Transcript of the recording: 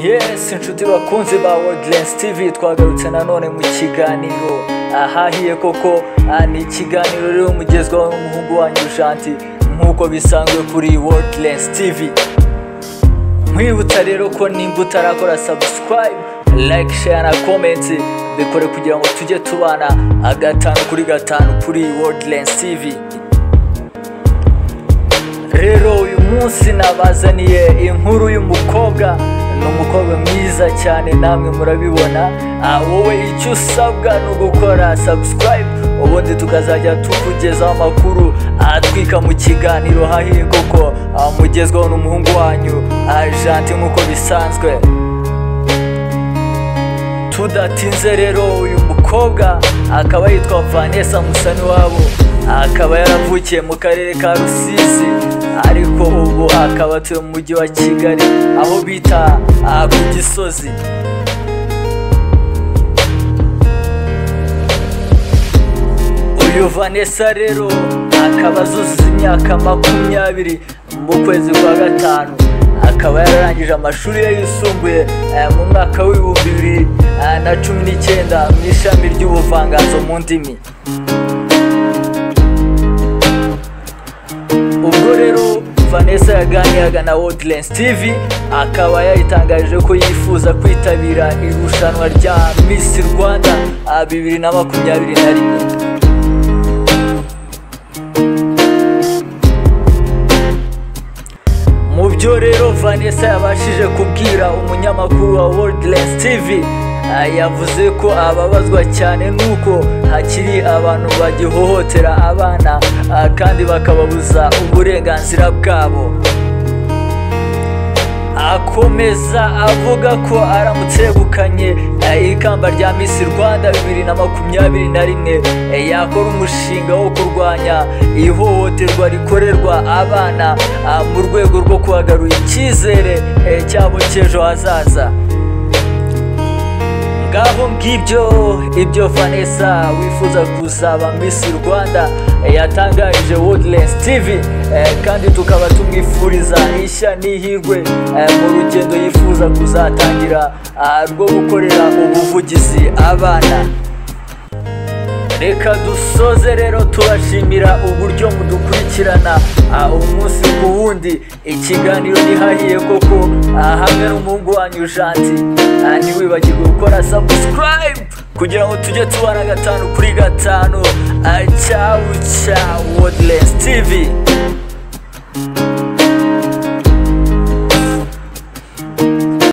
Yes, inshuti bakunzi ba Worldlens TV, twagarutse nanone mu kiganiro ahahiye koko. Ni ikiganiro rero mugezwaho n'umuhungu wanyu Janti, nk'uko bisanzwe kuri Worldlens TV. Nkwibutsa rero ko nimba utarakora subscribe, like, share na comment, bikore kugira ngo tujye tubana 5 kuri 5 kuri Worldlens TV. Rero uyu munsi nabazaniye inkuru y'umukobwa, ni umukobwa mwiza cyane, namwe murabibona. Wowe icyo usabwa ni ugukora subscribe, ubundi tukazajya tukugezaho amakuru atwika mu kiganiro hahiye koko, mugezwaho n'umuhungu wanyu Janti, nk'uko bisanzwe. Tudatinze rero, uyu mukobwa akaba yitwa Vanessa Musaniwabo, akaba yaravukiye mu karere ka Rusizi, ariko ubu akaba atuye mu mujyi wa Kigali, aho bita ku Gisozi. Uyu Vanessa rero akaba azuzuza imyaka 20 mu kwezi kwa gatanu, akaba yararangije amashuri ye yisumbuye mu mwaka w'2019 mu ishami ry'ubuvanganzo mu ndimi. Ubwo rero Vanessa yaganiraga na Worldlens TV, akaba yayitangarije ko yifuza kwitabira irushanwa rya Miss Rwanda 2021. Mu byo rero Vanessa yabashije kubwira umunyamakuru wa Worldlens TV, yavuze ko ababazwa cyane nuko hakiri abantu bagihohotera abana, kandi bakababuza uburenganzira bwabo. Akomeza avuga ko aramutse yegukanye ikamba rya Miss Rwanda 2021, yakora umushinga wo kurwanya ihohoterwa rikorerwa abana, mu rwego rwo kubagarura icyizere cyabo cy'ejo hazaza. Ngaho ngibyo ibyo Vanessa wifuza kuzaba Miss Rwanda yatangarije Worldlens TV, kandi tukaba tumwifuriza ishya n'ihirwe mu rugendo yifuza kuzatangira rwo gukorera ubuvugizi abana. Reka dusoze rero tubashimira uburyo mudukurikirana umunsi ku wundi. Ikiganiro nihahiye koko, hamwe n'umuhungu wanyu Janti. Ntiwibagirwe gukora subscribe kugira ngo tujye tubana 5 kuri 5. Ciao ciao, Worldlens TV.